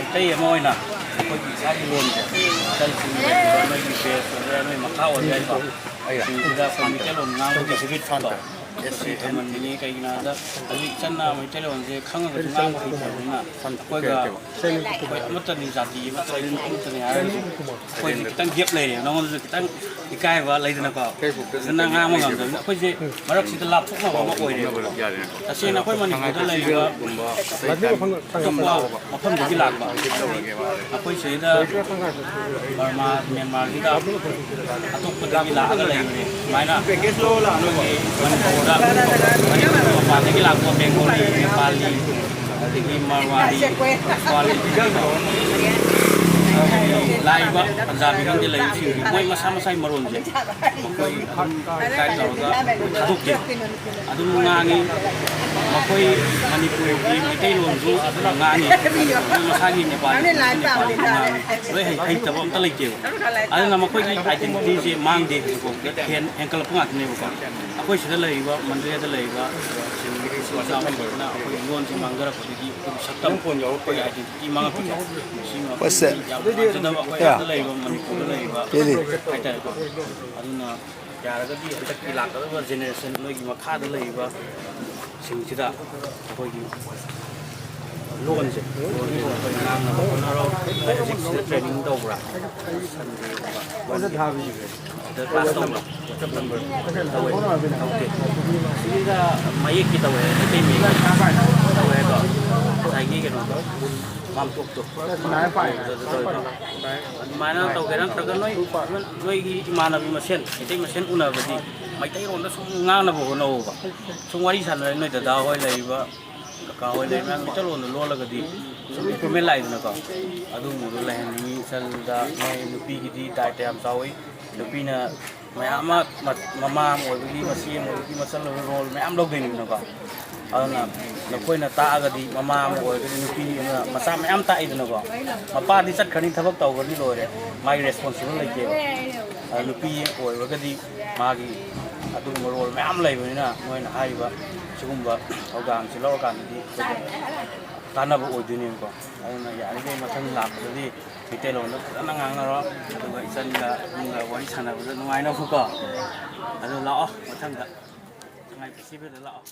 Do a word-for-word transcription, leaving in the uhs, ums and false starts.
ꯃꯩꯇꯩ ꯑꯃ ꯑꯣꯏꯅ ꯑꯩꯈꯣꯏꯒꯤ ꯏꯁꯥꯒꯤ ꯂꯣꯟꯁꯦ, ꯏꯆꯜꯁꯤꯡ ꯂꯩꯔꯤꯕ ꯅꯣꯏꯒꯤ ꯕꯦꯁ ꯑꯣꯏꯒꯦꯔꯥ, ꯅꯣꯏ ꯃꯈꯥ ꯑꯣꯏꯒꯦꯔꯥ, ꯀꯣ, ꯁꯤꯡꯁꯤꯗ ꯑꯩꯈꯣꯏ ꯃꯩꯇꯩꯂꯣꯟ ꯉꯥꯡꯕꯒꯤ ꯁꯤꯕꯤꯠ ꯀꯣ, ꯁꯤ ꯊꯝꯍꯟꯅꯤꯡꯉꯤ꯫ ꯀꯩꯒꯤꯅꯣ ꯍꯥꯏꯕꯗ ꯍꯧꯖꯤꯛ ꯏꯆꯟꯅ ꯃꯩꯇꯩꯂꯣꯟꯁꯦ ꯈꯪꯉꯒꯁꯨ ꯉꯥꯡꯕ ꯍꯩꯇꯕꯅꯤꯅ ꯑꯩꯈꯣꯏꯒ, ꯑꯩꯈꯣꯏ ꯑꯃꯠꯇꯅꯤ, ꯖꯥꯇꯤ ꯑꯃꯠꯇꯅꯤ, ꯂꯣꯟ ꯑꯃꯠꯇꯅꯤ ꯍꯥꯏꯔꯒꯁꯨ ꯑꯩꯈꯣꯏꯁꯦ ꯈꯤꯇꯪ ꯒꯦꯞ ꯂꯩꯔꯦ꯫ ꯅꯉꯣꯟꯗꯁꯨ ꯈꯤꯇꯪ ꯏꯀꯥꯏꯕ ꯂꯩꯗꯅꯀꯣ, ꯐꯖꯅ ꯉꯥꯡꯕ ꯉꯝꯗꯕꯅꯤꯅ ꯑꯩꯈꯣꯏꯁꯦ ꯃꯔꯛꯁꯤꯗ ꯂꯥꯞꯊꯣꯛꯅꯕ ꯑꯃ ꯑꯣꯏꯔꯦꯕ꯫ ꯇꯁꯦꯡꯅ ꯑꯩꯈꯣꯏ ꯃꯅꯤꯄꯨꯔꯗ ꯂꯩꯔꯤꯕ ꯑꯇꯣꯞꯄ ꯃꯐꯝꯗꯒꯤ ꯂꯥꯛꯄ, ꯑꯩꯈꯣꯏ ꯁꯤꯗ ꯕꯔꯃꯥ, ꯃ꯭ꯌꯥꯟꯃꯥꯔꯁꯤꯗ ꯑꯇꯣꯞꯄꯗꯒꯤ ꯂꯥꯛꯑꯒ ꯂꯩꯕꯅꯦ꯫ ꯁꯨꯃꯥꯏꯅ ꯑꯩꯈꯣꯏꯒꯤ ꯃꯅꯤꯄꯨꯔꯗ, ꯃꯅꯤꯄꯨꯔ ꯃꯄꯥꯟꯗꯒꯤ ꯂꯥꯛꯄ ꯕꯦꯡꯒꯣꯂꯤ, ꯅꯦꯄꯥꯂꯤ, ꯑꯗꯒꯤ ꯃꯔꯋꯥꯔꯤ, ꯃꯔꯋꯥꯔꯤ, ꯂꯥꯛꯏꯕ ꯄꯟꯖꯥꯕꯤ ꯈꯪꯗꯦ, ꯂꯩꯔꯤꯕꯁꯤꯡꯁꯤ ꯃꯣꯏ ꯃꯁꯥ ꯃꯁꯥꯒꯤ ꯃꯔꯣꯟꯁꯦ ꯃꯈꯣꯏ ꯑꯗꯨꯝ ꯇꯥꯏꯞ ꯇꯧꯔꯒ ꯊꯥꯗꯣꯛꯇꯦ꯫ ꯑꯗꯨꯝ ꯉꯥꯡꯉꯤ꯫ ꯃꯈꯣꯏ ꯃꯅꯤꯄꯨꯔꯒꯤ ꯃꯩꯇꯩꯂꯣꯟꯁꯨ ꯑꯗꯨꯝ ꯉꯥꯡꯉꯤ꯫ ꯃꯈꯣꯏ ꯃꯁꯥꯒꯤ ꯅꯦꯄꯥꯂꯤ, ꯅꯦꯄꯥꯂꯤ ꯉꯥꯡꯉꯤ꯫ ꯂꯣꯏ ꯍꯩ-, ꯍꯩꯇꯕ ꯑꯝꯇ ꯂꯩꯇꯦꯕ꯫ ꯑꯗꯨꯅ ꯃꯈꯣꯏꯒꯤ identityꯁꯦ ꯃꯥꯡꯗꯦ ꯍꯧꯖꯤꯛꯐꯥꯎꯗ꯫ ꯍꯦꯟ-, ꯍꯦꯟꯀꯠꯂꯛꯄ ꯉꯥꯛꯇꯅꯦꯕꯀꯣ꯫ ꯑꯩꯈꯣꯏ ꯁꯤꯗ ꯂꯩꯔꯤꯕ, ꯃꯟꯗꯂꯦꯗ ꯂꯩꯔꯤꯕ ꯁꯤꯡ ꯃꯆꯥ ꯃꯈꯩꯁꯤꯅ ꯑꯩꯈꯣꯏꯒꯤ ꯂꯣꯟꯁꯦ ꯃꯥꯡꯊꯔꯛꯄꯗꯒꯤ ꯑꯩꯈꯣꯏꯒꯤ ꯁꯛꯇꯝ, ꯑꯩꯈꯣꯏꯒꯤ identity ꯃꯥꯡꯉꯛꯄꯁꯦ, ꯁꯤꯃ ꯑꯩꯈꯣꯏ ꯌꯥꯝ ꯅꯨꯡꯉꯥꯏꯖꯗꯕ, ꯑꯩꯈꯣꯏ ꯑꯥꯗ ꯂꯩꯔꯤꯕ, ꯃꯅꯤꯄꯨꯔꯗ ꯂꯩꯔꯤꯕ ꯍꯥꯏꯇꯥꯔꯦꯀꯣ꯫ ꯑꯗꯨꯅ ꯌꯥꯔꯒꯗꯤ ꯍꯟꯗꯛꯀꯤ ꯂꯥꯛꯀꯗꯕ generation, ꯅꯣꯏꯒꯤ ꯃꯈꯥꯗ ꯂꯩꯔꯤꯕ ꯁꯤꯡꯁꯤꯗ ꯑꯩꯈꯣꯏꯒꯤ ꯂꯣꯟꯁꯦ, ꯂꯣꯟꯁꯦ ꯑꯩꯈꯣꯏ ꯉꯥꯡꯅꯕ ꯍꯣꯠꯅꯔꯣ꯫ ꯅꯣꯏ ꯍꯧꯖꯤꯛ ꯁꯤꯗ training ꯇꯧꯕ꯭ꯔꯥ? Sundayꯒꯨꯝꯕ꯫ ꯁꯤꯗ class ꯇꯧꯕ꯭ꯔꯥ? WhatsApp number ꯇꯧꯋꯦ꯫ ꯇꯧꯗꯦ꯫ ꯁꯤꯗ ꯃꯌꯦꯛꯀꯤ ꯇꯧꯋꯦ, ꯃꯩꯇꯩ ꯃꯌꯦꯛ ꯇꯧꯋꯦ ꯍꯥꯏꯗꯣ꯫ ꯉꯁꯥꯏꯒꯤ ꯀꯩꯅꯣꯗꯣ, ꯃꯥꯝꯇꯣꯞꯇꯣ꯫ ꯑꯗꯨꯗ ꯇꯧꯋꯦꯀꯣ꯫ ꯑꯗꯨꯃꯥꯏꯅ ꯇꯧꯒꯦꯔꯥ ꯅꯠꯇ꯭ꯔꯒ ꯅꯣꯏ, ꯅꯣꯏꯒꯤ ꯏꯃꯥꯟꯅꯕꯤ ꯃꯁꯦꯟ, ꯃꯩꯇꯩ ꯃꯁꯦꯟ ꯎꯅꯕꯗꯤ ꯃꯩꯇꯩꯔꯣꯟꯗ ꯁꯨꯝ ꯉꯥꯡꯅꯕ ꯍꯣꯠꯅꯧꯕ꯫ ꯁꯨꯝ ꯋꯥꯔꯤ ꯁꯥꯟꯅꯔꯦ, ꯅꯣꯏ ꯗꯗꯥ ꯍꯣꯏ ꯂꯩꯔꯤꯕ, ꯀꯀꯥ ꯍꯣꯏ ꯂꯩꯔꯤꯕ ꯃꯌꯥꯝ ꯃꯩꯇꯩꯂꯣꯟꯗ ꯂꯣꯜꯂꯒꯗꯤ ꯁꯨꯝ improvement ꯂꯥꯛꯏꯗꯅꯀꯣ꯫ ꯑꯗꯨꯒꯨꯝꯕꯗꯣ ꯂꯩꯍꯟꯅꯤꯡꯉꯤ ꯏꯆꯜꯗ꯫ ꯃꯣꯏ ꯅꯨꯄꯤꯒꯤꯗꯤ ꯗꯥꯏꯇ ꯌꯥꯝ ꯆꯥꯎꯋꯤ꯫ ꯅꯨꯄꯤꯅ ꯃꯌꯥꯝ ꯑꯃ, ꯃ-, ꯃꯃꯥ ꯑꯃ ꯑꯣꯏꯕꯒꯤ, ꯃꯆꯦ ꯑꯃ ꯑꯣꯏꯕꯒꯤ ꯃꯆꯜ ꯑꯣꯏꯕ role ꯃꯌꯥꯝ ꯂꯧꯗꯣꯏꯅꯤꯗꯅꯀꯣ꯫ ꯑꯗꯨꯅ ꯅꯈꯣꯏꯅ ꯇꯥꯛꯑꯒꯗꯤ ꯃꯃꯥ ꯑꯃ ꯑꯣꯏꯔꯒꯗꯤ ꯅꯨꯄꯤ ꯑꯃ ꯃꯆꯥ ꯃꯌꯥꯝ ꯇꯥꯛꯏꯗꯅꯀꯣ꯫ ꯃꯄꯥꯗꯤ ꯆꯠꯈ꯭ꯔꯅꯤ, ꯊꯕꯛ ꯇꯧꯈ꯭ꯔꯅꯤ, ꯂꯣꯏꯔꯦ꯫ ꯃꯥꯒꯤ responsible ꯂꯩꯇꯦꯕ꯫ ꯑꯗ ꯅꯨꯄꯤ ꯑꯣꯏꯔꯒꯗꯤ ꯃꯥꯒꯤ ꯑꯗꯨꯒꯨꯝꯕ role ꯃꯌꯥꯝ ꯂꯩꯕꯅꯤꯅ ꯃꯣꯏꯅ ꯍꯥꯏꯔꯤꯕ ꯁꯤꯒꯨꯝꯕ ꯊꯧꯗꯥꯡꯁꯤ ꯂꯧꯔꯀꯥꯟꯗꯗꯤ ꯑꯩꯈꯣꯏꯗ ꯀꯥꯟꯅꯕ ꯑꯣꯏꯗꯣꯏꯅꯦꯕꯀꯣ꯫ ꯑꯗꯨꯅ ꯌꯥꯔꯤꯈꯩ ꯃꯊꯪ ꯂꯥꯛꯄꯗꯗꯤ ꯃꯩꯇꯩꯂꯣꯟꯗ ꯐꯖꯅ ꯉꯥꯡꯅꯔꯣ, ꯑꯗꯨꯒ ꯏꯆꯟꯒ ꯏꯕꯨꯡꯒ ꯋꯥꯔꯤ ꯁꯥꯟꯅꯕꯗ ꯅꯨꯡꯉꯥꯏꯅꯕꯀꯣ꯫ ꯑꯗꯨ ꯂꯥꯛꯑꯣ ꯃꯊꯪꯗ ꯁꯉꯥꯏ ꯐꯦꯁꯇꯤꯚꯦꯜꯗ ꯂꯥꯛꯑꯣ꯫